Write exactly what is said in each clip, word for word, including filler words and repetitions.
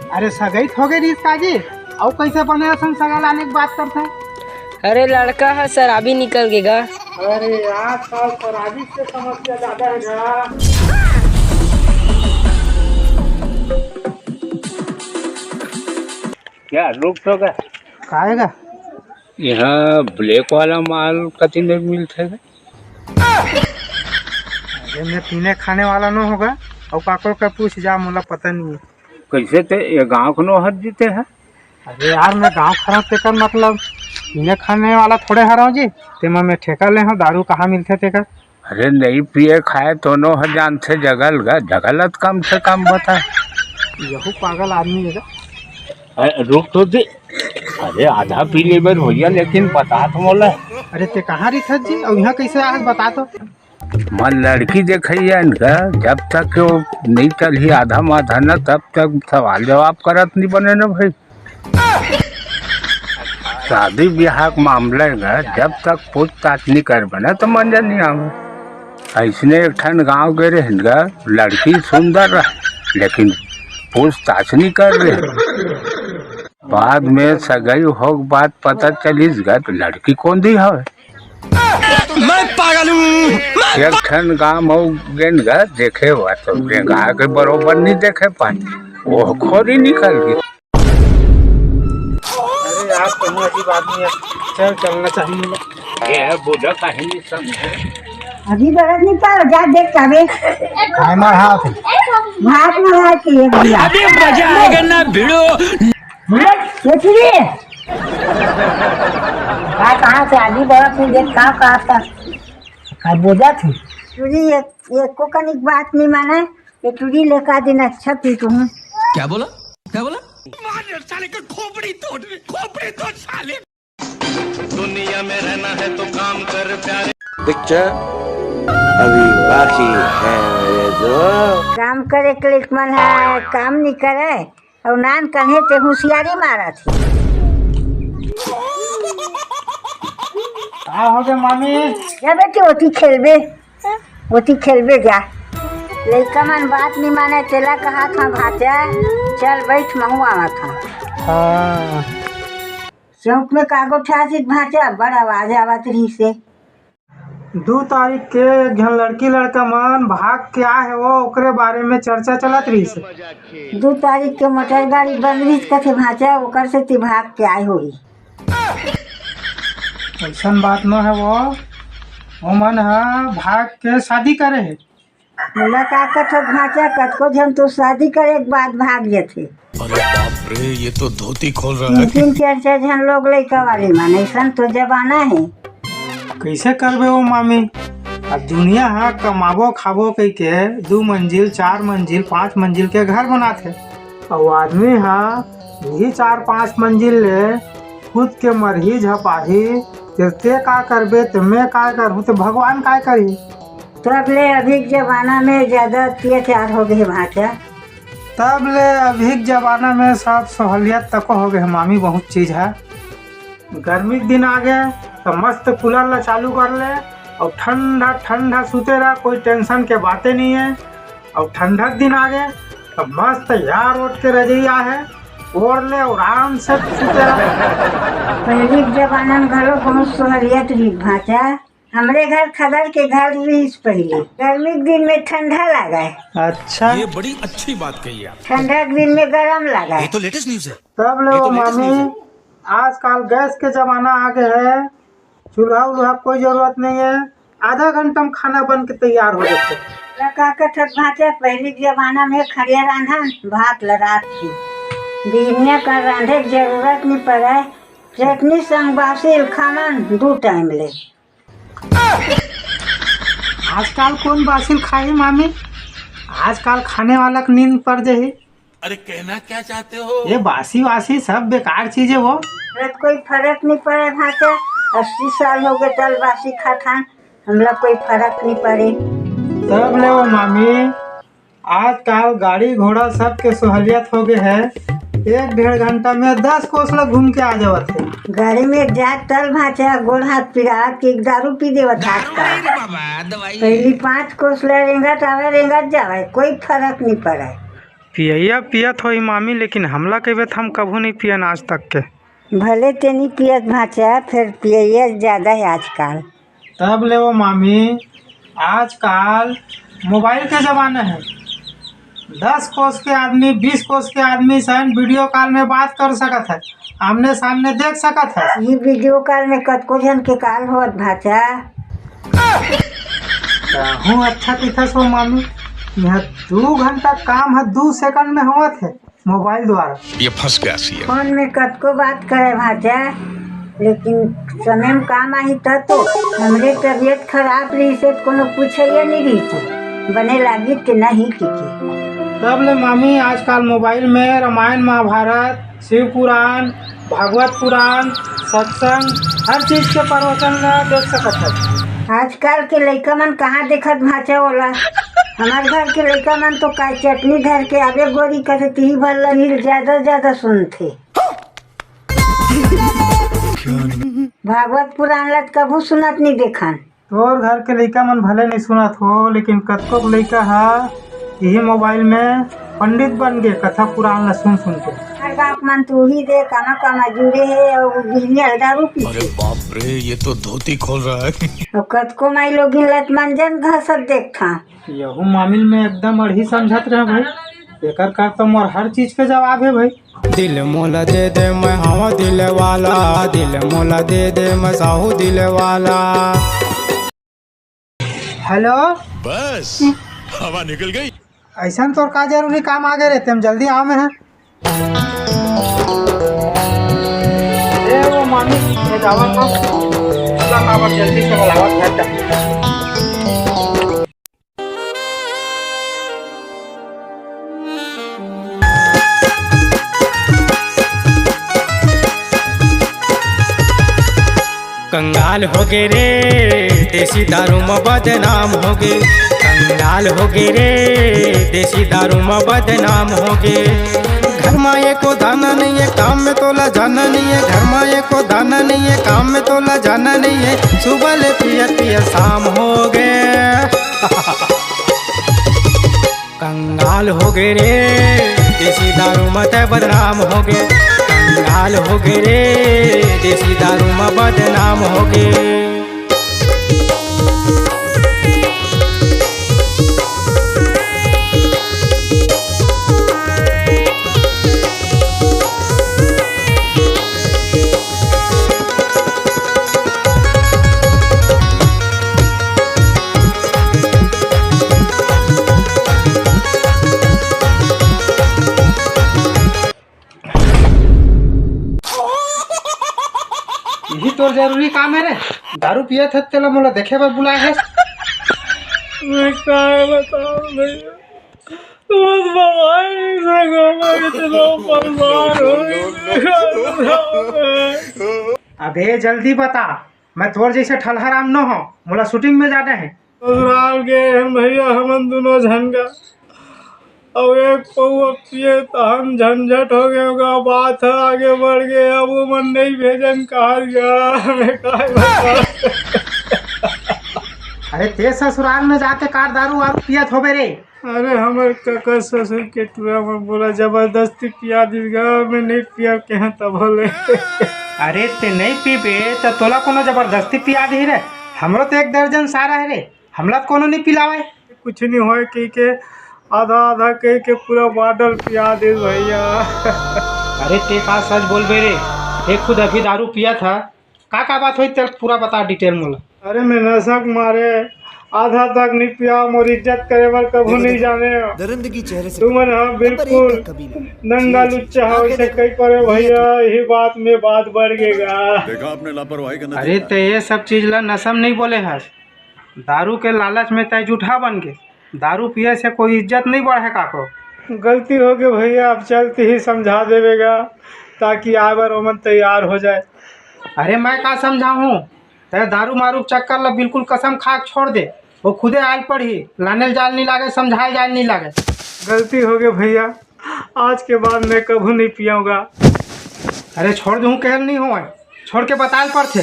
अरे सगई त होगे रिहिस का जी, अउ कइसे बने असन सगा लाने के बात करथस? अरे लड़का ह शराबी निकल गे गा। अरे आजकल शराबी से समस्या ज्यादा हे गा। क्या रुक तो गा? काहे गा? इहाँ black वाला माल कति में मिलथे गा? अरे मैं पीने खाने वाला नो हों गा, अउ काकर का पूछ जा, मोला पता नहीं हे। कइसे ते ये गाँव के नो हर जी ते? अरे यार, मैं गाँव के हरँव तेकर मतलब पीने खाने वाला थोड़े हरँव जी, तेमा मैं ठेका ले हँव दारू कहाँ मिलथे तेकर। अरे नहीं पिए खाए तो नो ह जानथे जगह ल गा, जगह ल त कम से कम बता। यहू पागल आदमी हे गा। अरे रुक तो दे, अरे आधा पी लेबे भैया, लेकिन बता तो मोला। अरे ते कहाँ रिहिथस जी, अउ इहाँ कइसे आए हस बता तो? मैं लड़की देखइया हँव गा, जब तक वो नहीं चलही आधा माधा न, तब तक सवाल जवाब करत नहीं बने न भाई। शादी बिहाव के मामला हे गा, जब तक पूछताछ नहीं करबे न, त मजा नहीं आवे। अइसने एक ठन गाँव गे रहेन गा, लड़की सुंदर रहे, लेकिन पूछताछ नहीं करे। बाद में सगई होके बाद पता चलिस गा, त लड़की कोंधी हवे। मैं पागल हूँ। एक ठन गाँव में गेन गा, देखे बर तो बेंगा के बरोबर नहीं देखे पाए, वो खोरी निकल गे। अरे यार, कहूँ अजीब आदमी हे, चल, चलना चाहिए। ये बूढ़ा काहे नहीं समझे? अभी बरत नहीं पाओ, जा देख पावे। काय मार हाथ? भात मार हाथ के एक गिलास। अभी मजा आएगा ना भिड़ो। बोले, सोच लिए। भाई कहाँ से आदमी बड़ा तू देख का कहा था? का बोझा थी? तुझे ये, ये को कनिक बात नहीं माना, ये तुझे लेका दिन अच्छा पी तू। क्या बोला? क्या बोला? मार साले का खोपड़ी तोड़, खोपड़ी तोड़ साले। दुनिया में रहना है तो काम कर प्यारे। पिक्चर अभी बाकी है मेरे दोस्त। काम करे के लिए मन है, काम नहीं करे। अउ नान कन्हे ते हुसियारी मारत हे। का होगे मामी? जा बेटी, ओती खेलबे, ओती खेलबे जा। लइका मन बात नहीं माने, तेला कहा था भाचा, चल बैठ, महू आवत हँव। हाँ। चौक में कागो ठासित भाचा, बड़ आवाज आवत रहिसे। दू तारीख के एक झन लड़की लड़का मन भाग के आए हे, वो ओकरे बारे में चर्चा चलत रहिस। दू तारीख के मोटर गाड़ी बंद रहिस कथे भांचा, ओकर सेती भाग के आए होही। अइसन बात नो हे वो, ओमन ह भाग के शादी करे हे। मोला का कथो भांचा, कतको झन तो शादी करे के बाद भाग जथे। अरे बाप रे, ये तो धोती खोल रहा है। तीन तीन चार चार झन लोग लइका वाले मन, अइसन तो जमाना हे। कइसे करबे ओ मामी, अब दुनिया ह कमाबो खाबो कहिके दू मंजिल, चार मंजिल, पाँच मंजिल के घर बनाथे, अउ आदमी ह इही चार पाँच मंजिल ले कूद के मरही झपाही, ते, ते का करबे, ते मैं का करहूँ, ते भगवान काय करही? तब ले अभी के जमाना में ज्यादा अत्याचार हो गए भांचा। तब ले अभी के जमाना में सब सहूलियत तको हो गए मामी, बहुत चीज है। गर्मी के दिन आ गए तो मस्त कूलर ला चालू कर ले और ठंडा ठंडा सूते रहा, कोई टेंशन के बातें नहीं है। और ठंडा के दिन आ गए तो मस्त यार ओढ़ के रजइया है, ओढ़ ले और आराम से सूते रहा। पहली के जमाना में घलो बहुत सहूलियत रही भांचा। हमरे घर खदर के घर रहिस पहिले। गर्मी के दिन में ठंडा लागे। अच्छा। ये बड़ी अच्छी बात कही आप। ठंडा के दिन में गरम लागे। ये तो लेटेस्ट न्यूज़ है। तब ले ये वो तो लेटेस्ट मामी, न्यूज़ है। आजकल गैस के जमाना आ गए है, चूल्हा उल्हा कोई जरूरत नहीं है, आधा घंटा में खाना बन के तैयार हो जाते। का कहत भांचा, पहली के जमाना में खड़िया रांधन भात ल रात की बिहनिया का रांधे के जरूरत नहीं पड़े, चटनी संग बासी ल खावन दू टाइम ले। आजकल कौन बासी ल खाही मामी, आजकल खाने वाला के नींद पड़ जाही। अरे कहना क्या चाहते हो? ये बासी वासी सब बेकार चीज है वो। अरे कोई फर्क नहीं पड़े भांचा, अस्सी साल हो गए तल बासी खाथन, हमला कोई फर्क नहीं पड़े। तब ले वो मामी, आजकल गाड़ी घोड़ा सबके सहूलियत हो गए है, एक डेढ़ घंटा में दस कोस ला घूम के आ जावत है। गाड़ी में जा तल भांचा, गोड़ हाथ पिरात के एक दारू पी देवत हाथ का। पहली पाँच कोस ला रेंगत आवे, रेंगत जावे, कोई फर्क नहीं पड़े। पियइया पियत होही मामी, लेकिन हमला कहिबे त हम कभू नइ पियन आज तक के। भले ते नइ पियत भांचा, फेर पियइया ज्यादा हे आजकाल। तब ले वो मामी, आजकाल मोबाइल के जमाना हे। दस कोस के आदमी, बीस कोस के आदमी सन वीडियो कॉल में बात कर सकत हे, आमने सामने देख सकत हे। ये वीडियो कॉल में कतको झन के कॉल होत भांचा। कहूँ अच्छा कहिथस वो मामी, यहाँ दू घंटा काम हे, दू सेकंड में होवत हे मोबाइल द्वारा। ये फंस गया सी। फोन में कतको बात करे भांचा, लेकिन समय में काम आही त तो। हमरे तबीयत खराब रहिस हे त कोनो पूछइया नइ रहिस हे, बने लागिस के नहीं टिके। तब ले मामी, आजकाल मोबाइल में रामायण, महाभारत, शिव पुराण, भागवत पुराण, सत्संग, हर चीज के प्रवचन ला देख सकत हे। आजकाल के लइका मन कहाँ देखत भांचा ओला? हमर घर के लइका मन तो काय चटनी धर के आबे गोरी कथे, तिही भर ला रील ज्यादा ज्यादा सुनथे। भागवत पुराण ला त कभू सुनत नइ देखन। तोर घर के लइका मन भले नइ सुनत हो, लेकिन कतको लइका ह इही मोबाइल में पंडित बन गे, कथा पुराण ला सुन सुन के। हर बाप मन तो उही दे, कामा कामा जुड़े हे अउ बिहनिया दारू पीथे। अरे बाप रे, ये तो धोती खोल रहा है। अउ कतको माई लोगिन लत मंजन घसत देखथा। यहू मामिल में एकदम अड़ही समझत रहे भाई, एकर कर तो मोर हर चीज के जवाब हे भाई। दिल मोला दे दे, मैं हवा दिल वाला, दिल मोला दे दे, मैं साहू दिल वाला। हेलो। बस, हवा निकल गई। अइसन तोर का जरूरी काम आ गे रे, तेम जल्दी आव में। ए वो मामी, ये जावा का? पूरा काम अब जल्दी से बुलावा घर तक। कंगाल हो गे रे, देसी दारू म बदनाम हो गे। कंगाल हो गे रे, देसी दारू म बदनाम हो गे। घर म एको दाना नइये, काम में तोला जाना नइये। घर म एको दाना नइये, काम में तोला जाना नइये। सुबह ले पिया पिया शाम हो गे। कंगाल हो गे रे, देसी दारू म तै बदनाम हो गे। कंगाल हो गे रे, देसी दारू म बदनाम हो गे। इही तोर जरूरी काम हे रे? दारू पियत हस तेला मोला देखे बर बुलाए हस? मैं काय बताऊं भैया, बस भगवान ही सगा, मैं इतना परेशान हो गई। अबे जल्दी बता, मैं तोर जैसे ठलहा राम न हो, मोला शूटिंग में जाना हे। ससुराल गे हन भैया हमन दुनों झन गा। अउ एक पौवा पिए तहन झंझट हो गे गा, बात ह आगे बढ़ गे। अब वो मन नइ भेजन कहत गा, मैं काय बताऊं। अरे ते ससुराल में जाके का दारू वारू पियत होबे रे? अरे हमर कका ससुर के टूरा मन मोला जबरदस्ती पिया दिस गा, मैं नइ पिया केहें तब ले। अरे ते नइ पीबे त तोला कोनो जबरदस्ती पिया दिही रे? हमरो तो एक दर्जन सारा हे रे, हमला तो कोनो नइ पिलावय। कुछ नइ होय कहिके आधा आधा कहिके पूरा बॉटल पिया दिस भैया। अरे ते का सच बोलबे रे, ते खुद अभी दारू पियत ह। का का बात होइस तेला पूरा बता डिटेल मोला। अरे मैं नशा के मारे आधा तक नइ पिया, मोर इज्जत करे बर कभू नइ जाने। दरिंदगी चेहरे से तुमन ह बिल्कुल नंगा लुच्चा हो, इसे कही परे भैया, यही बात में बात बढ़ गे गा। देखा आपने लापरवाही का नतीजा। अरे ते ये सब चीज ला नशा में नइ बोले हस, दारू के लालच में तै जूठा बन गे। दारू पिए से कोई इज्जत नइ बढ़े काको। गलती हो गे भैया, अब चल तिही समझा देबे गा, ताकि आए बर ओमन तैयार हो जाए। अरे मैं का समझाहूँ, तै दारू मारू के चक्कर ला बिल्कुल कसम खा के छोड़ दे। वो खुदे आयल पड़ही, लाने ल जायल नइ लागे, समझाए जायल नइ लागे। गलती हो गे भैया, आज के बाद मैं कभू नइ पियंव गा। अरे छोड़ दूँ कहल नइ होवय, छोड़ के बतायल पड़थे।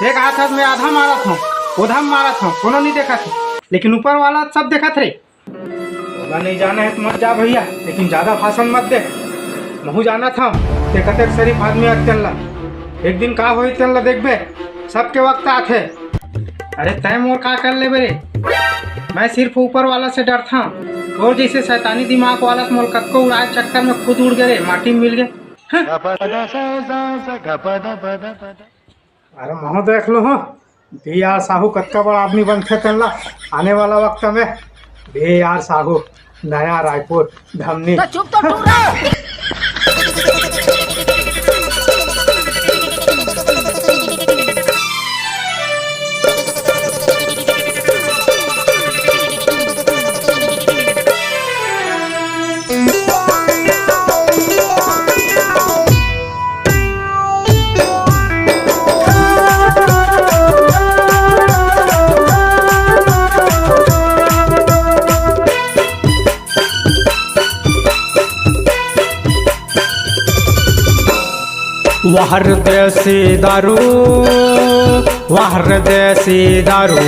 एक हाथ में आधा मारत हंव, ओधा मारत हंव, कोनो नइ देखत हे, लेकिन ऊपर वाला सब देखत रे। नहीं जाना है तो मत जा भैया, लेकिन ज्यादा भाषण मत दे। महू जानत हंव, ते कतेक शरीफ आदमी अस तेन ला। एक दिन का होही तेन ला देखबे, सबके वक्त आथे। अरे तैं मोर का कर लेबे रे? मैं सिर्फ ऊपर वाला से डरथंव। तोर जइसे शैतानी दिमाग वाला से मोर कतको उड़ाए चक्कर में खुद उड़ गे रे, माटी में मिल गे। हं। अरे महू देख लूं हूं, बी आर साहू कतका बड़ा आदमी बनथे तेन ला आने वाला वक्त में। बी आर साहू, नया रायपुर, धमनी। तो चुप तो टूरा। वाह रे देसी दारू, वाह रे देसी दारू,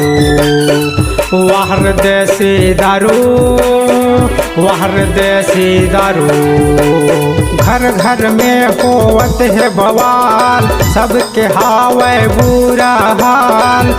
वाह रे देसी दारू, वाह रे देसी दारू। घर घर में होवत हे बवाल, सबके हावय बुरा हाल।